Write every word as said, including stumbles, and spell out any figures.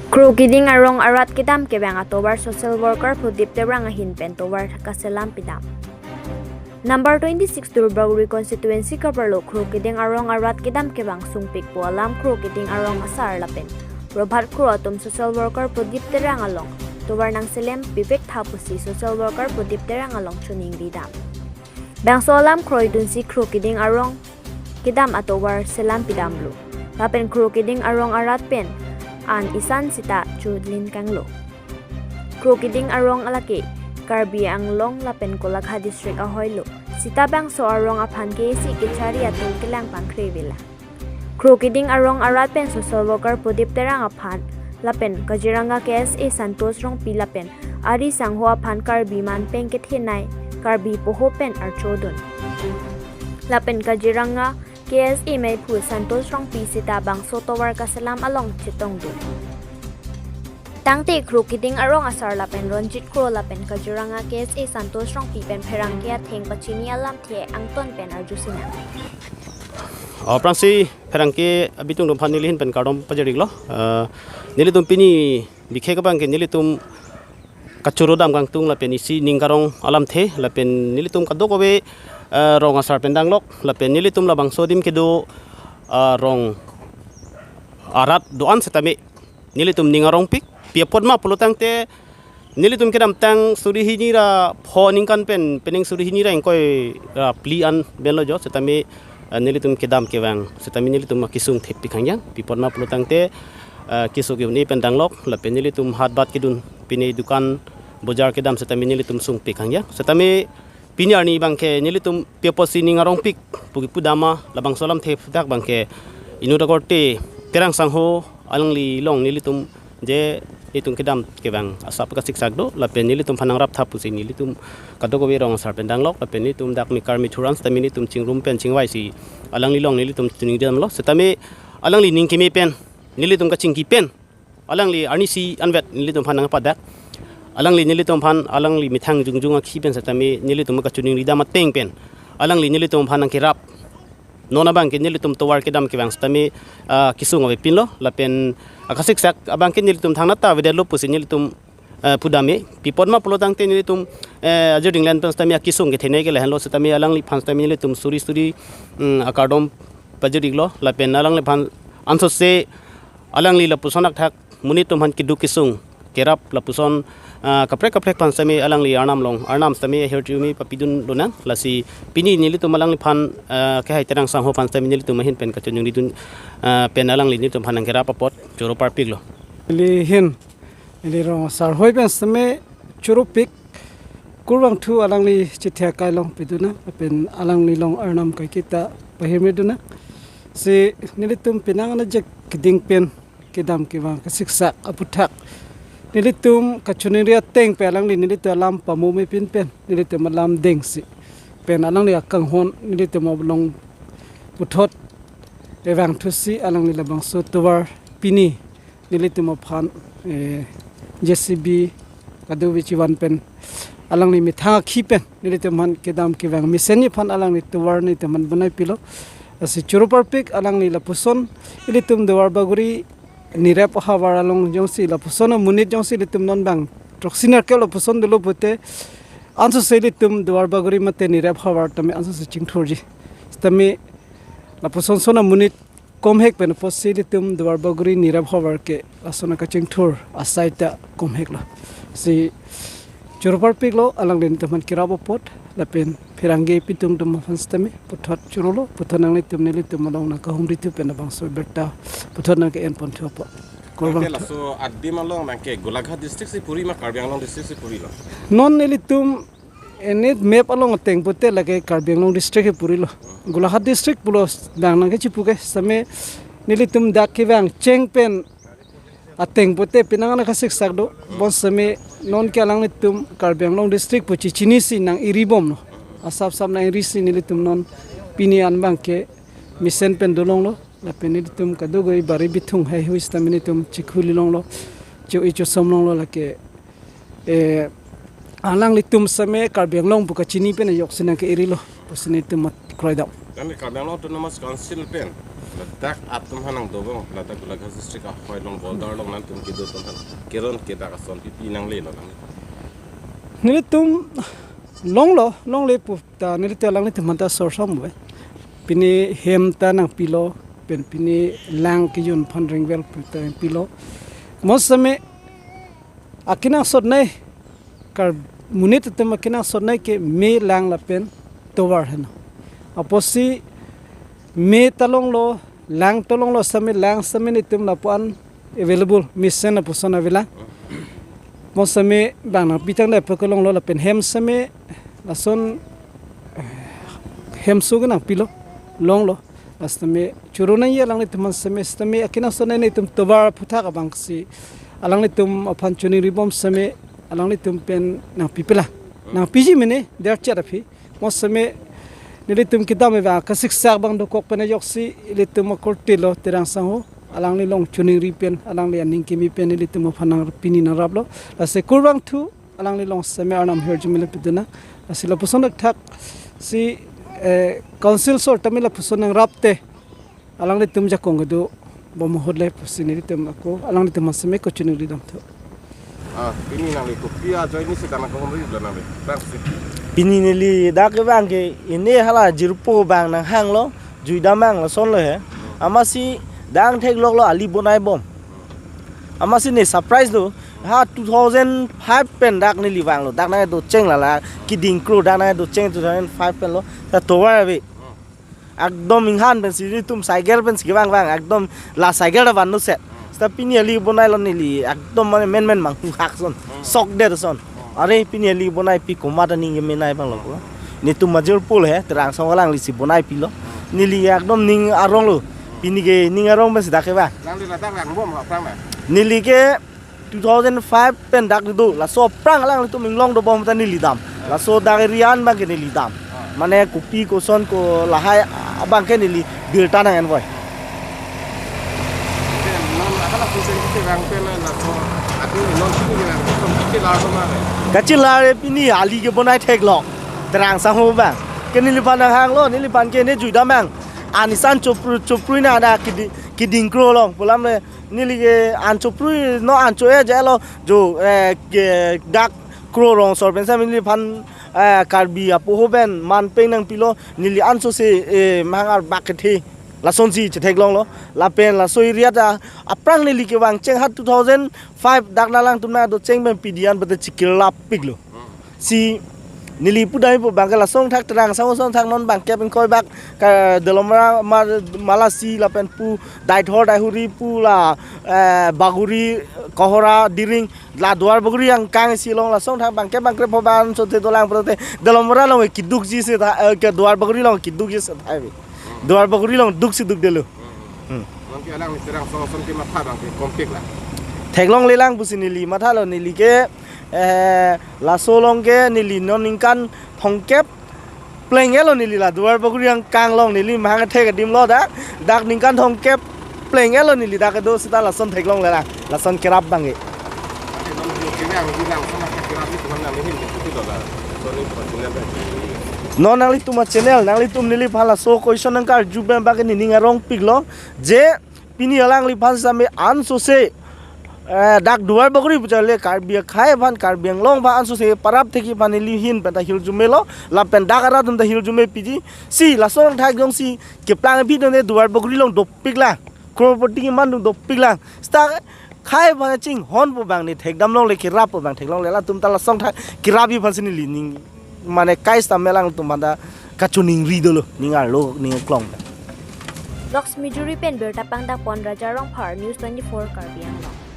Kro Keding arong arat kedam kevang atovar social worker Prodip Terang ahin pen tovar kaselam pidam. Number twenty-six Duarbagori constituency kaparlo Kro Keding arong arat kedam kevang sungpikpo alam Kro Keding arong asar lapen robhat kro atum social worker Prodip Terang along tovar nangselem pivek tha pusi social worker Prodip Terang along choningri dam. Bangso alam kroidunsi Kro Keding arong kedam atovar selam pidamlo. Lapen Kro Keding arong arat pen an isan sita chulin kanglo. Kro Keding arong alake Karbi Anglong lapen Golaghat district ahoilo. Sita bangso arong aphan K A C kechari atum kelang pangkre vela. Kro Keding arong arat pen social worker Prodip Terang aphan lapen Kaziranga K S A Santosh Rongpi lapen ari sangho aphan Karbi man peng kethenei Karbi poho pen archodun. Lapen Kaziranga K S A meiphu Santosh Rongpi sita bangso tovar kaselam along chetongdun. Tangte Kro Keding arong asar lapen Ronjit Kro lapen Kaziranga K S A Santosh Rongpi pen pherangke atheng pachini alamthe angton pen arjusinang. Aphrangsi pherangke abitung atum aphan nelihin pen kardom pajir-iklo. Eh, nelitum pini bikhe abangke nelitum kachoro dam kangtung lapen isi ning karong alamthe lapen nelitum kadokave, eh, rong asar pen danglok lapen nelitum labangso adim kedo, eh, rong arat do-an setame nelitum ning arongpik. Pi apot ma pulo tangte nelitum kedamtang suri hini ra pho ningkan pen pening suri hini ra ingkoi ra phli an benlo jo setame, eh, nelitum kedam kevang setame nelitum akesung thepik hangyang. Pi apot ma pulo tangte, eh, keso ke-un-e pen danglok lapen nelitum hat bat kedun pine dukan bojar kedam setame nelitum sungpik hangyang. Setame pini arni abangke nelitum pi apotsi ning arongpik pu kipu dam ma labangso alamthe dak abangke inut akorte Terang sangho alangli along nelitum je nelitum kedam kevang asap kasiksak do lapen nelitum aphan nangrap tha pusi nelitum kadokave rong asar pen danglok lapen nelitum dak mekar methur an setame nelitum chingrum pen chingvaisi alangli along nelitum choningri damlo setame alangli ning keme pen nelitum kachingki pen alangli arnisi anvet nelitum aphan nangpadak. Alangli nelitum aphan alangli methang jongjong akhi pen setame nelitum kachoningri dam ateng pen alangli nelitum aphan nangkerap. Non abangke nelitum tovar kedam kevang setame, ah, kesung avepinlo lapen akasiksak abangke nelitum thangnat ta avedetlo pusi nelitum, eh, pudam-e. Pi apot ma pulo tangte nelitum, eh, ajir dinglen pen setame akesung kethenei ke lahenlo setame alangliphan setame nelitum suri suri, mm, akardom pajir-iklo lapen alangliphan ansose alangli lapuson athak monit atum aphan keduk kesung kerap lapuson, ah, kaprek kaprek aphan setame alangli arnam along arnam setame ahirjume papidun lonang lasi pini nelitum alangliphan, ah, kehai Terang sangho aphan setame nelitum ahin pen kachoningridun, ah, pen alangli nelitum aphan nangkerap apot choro parpiklo. Nelihin neli rong asar hoi pen setame choropik kurvangthu alangli chethia kailong pidunang lapen alangli along arnam kaiketa pahirmedunang. Si nelitum penang ana jek keding pen kedam kevang kasiksak aputhak nelitum kachoningri ateng pen alangli nelitum alam pamomepin pen nelitum alam dengsi pen alangli akanghon nelitum along puthot evang thusi alangli labangso tovar pini nelitum aphan, eh, J C B kadokave chivan pen alangli methang akhi pen nelitum aphan kedam kevang mesenji aphan alangli tovar nelitum aphan bonaipilo. Lasi choro parpik alangli lapuson ilitum Duarbagori nirep ahavar along jongsi lapuson amonit jongsi ilitum non bang throksi nerkep lapuson dolo pute ansose ilitum Duarbagori mate nirep ahavar tame ansose chingthurji. Tame lapuson son amonit komhek pen apotsi ilitum Duarbagori nirep ahavar ke lason akachingthur asai ta komheklo. Si choro parpiklo alangli nelitum aphan kerap apot lapen pherangke abitung atum aphan setame puthot chorolo puthot nanglitum nelitum along nangkahumri thu pen labangso abirta puthot nangke-en ponthu apot. Kurvangthu. Laso adim along nangke Golaghat district si puri ma Karbi Anglong district si purilo? Non nelitum enit map along ateng pute lake Karbi Anglong district ke purilo. Golaghat district pulo dang nangkechipu ke setame nelitum dak kevang cheng pen ateng pute penang ana kasiksak do. Bon setame non ke alanglitum Karbi Anglong district pu chechinisi nang-iribomlo. Asap sap nang-irisi nelitum non pini an abangke mesen pen dolonglo. Lapen nelitum kadokave bari bithung heihui setame nelitum chikhu lilonglo. Cho-i chosom longlo lake, eh, alanglitum setame Karbi Anglong pu kachini pen ajoksi nangke-irilo pusi nelitum mat kroidam. Kan Karbi Anglong Autonomous Council pen Dak atum hanang dobong, ladak Golaghat district ahoi along, border along nangtum kedo atum han. Keron ke dak ason pipi nanglelo nang. Nelitum longlo, longle pu ta nelitum alanglitum aphanta sorsam bai. Pini hem ta nangpilo, pen pini lang kejun aphan ringvel pu ta nangpilo. Mo sitame akenangsotnei, kar monit atum akenangsotnei ke me, lang lapen tovar heno. Apotsi me ta longlo, lang ta longlo sitame, lang sitame nelitum lapu-an available, mesen lapuson avelang. Mo sitame bang nangpi tangdet apot ke longlo, lapen hem sitame lason, eh, hemso ke nangpilo, longlo. Sitame choro nangji alanglitum aphan sitame, sitame akenangsotnei nelitum tovar aphuthak abangsi alanglitum aphan choningribom sitame alanglitum pen nangpipelang. Nangpiji mene, derchet aphi. Mo sitame nelitum kedam eva kasiksak abang dokok pen ajoksi ilitum akorte lo Terang sangho, alangli along choningri pen, alangli aning kimi pen ilitum aphan nang pini nangraplo. Lasi kurvangthu, alangli along sitame Arnam ahirjume le pidunang. Lasi lapuson thakthak si, eh, council asor tame lapuson nangrapte alanglitum jakong kedo bom ahut le pusi nelitum ako alanglitum aphan sitame kachiningri damthu. Ah, pini nangli kopi ajoine si dang nangkehumri lo nangli? Bang si. Pini neli dak ke bang ke, ini hala jirpo bang nanghanglo, juidam bang lason lo he. Amatsi dang thekloklo ali bonaibom. Amatsi ne surprise do. Ha two thousand five pen dak neli vanglo. Dak nangdo cheng lala, keding kro dak nangdo cheng two thousand five pen lo. Ta tovar ave. Ekdom inghan pensi nelitum cycle pensi kevang vang, ekdom la cycle ta vanlo set. Seta pini ali bonailo neli, ekdom mane menmen manghu hak son, sok det son. Are pini ali bonaipi komat aning kemenei abang lo ko. Nelitum major pol he, Terang sangho alanglisi bonaipilo. Neli ekdom ning arong lo. Pini ke ning arong pensi dak kevang. Nangli ladak vangbom aphrang na? Neli ke two thousand five pen dak do, laso aphrang alanglitum inglong dobom ta neli dam. Laso dak area an abang ke neli dam. Mane kopi koson ko lahai abang ke neli birta nang envoy. Te non akala kusen kiti vang pen laso ati non kiti vang pen kiti lar ko mare. Kachelar pini ali ke bonai theklok. Terang sangho bang. Ke neliphan nanghanglo, neliphan ke ne juidam bang. Anisan chopru chopru na ada kidi- keding kro along. Pu alam le neli ke an choprui no an cho-e jalo jo, eh, ke dak kro rong sor pensi neliphan, eh, Karbi apoho pen man peng nangpilo, neli ansose, eh, mahang arbak kethe lasonsi chetheklonglo. Lapen laso area ta aphrang neli kevang cheng ha two thousand five dak nangtum nangdo cheng pen pidi an bete chikirlap piklo. Si neli pudai pu abang ke lason thak Terang sangho ason thak non bang ke pen koi bak ka Dolamara mar Malasi lapen pu Daithor Daihuri pu la, eh, Baguri Kohora Diring la Duar Baguri angkang si along lason thak bang ke bang krepho bang so te dolang prote Dolamara along kedukji si ta, eh, ke Duar Baguri along kedukji si ta. Duar Baguri along duksi dukdetlo. Hmm. Nangke alang ni Terang sangho ason kematha bang ke kompik la. Theklonglelang pusi neli mathalo neli ke, eh, laso along ke neli non ningkan thomkep pleng-etlo neli la Duar Baguri angkang along neli mahang thek adim lo dak. Dak ningkan thomkep pleng-etlo neli dak kedo seta lason theklonglelang. Lason kerap bang ke. Ate non ni kiri ang di lang sana kerap itu mana ni hin itu tu dola. So ni bukan punya bang. Non nanglitum a-channel, nanglitum neliphan laso question nangkarju pen bang ke nening arong piklo. Je pini alangliphan sitame ansose, eh, dak Duar Baguri puchale Karbi akhei aphan, Karbi Anglong aphan ansose parap thekji aphan neli ahin pen ta hirjumelo, lapen dak arat atum ta hirjume piji. Si lason thak jongsi keplang bidone Duar Baguri along dopiklang, crorepati keman atum dopiklang. Seta khei aphan chinghon pu bang ne thekdamlongle, kerap pu bang theklongle, latum ta lason thak kerapji aphansi neli ning mane kai stammelang atum aphan ta kachiningri dolo, ning arlo, ning klong. Loksmijuri pen birta pangdak pon Raja Rongphar, News twenty-four Karbi Anglong.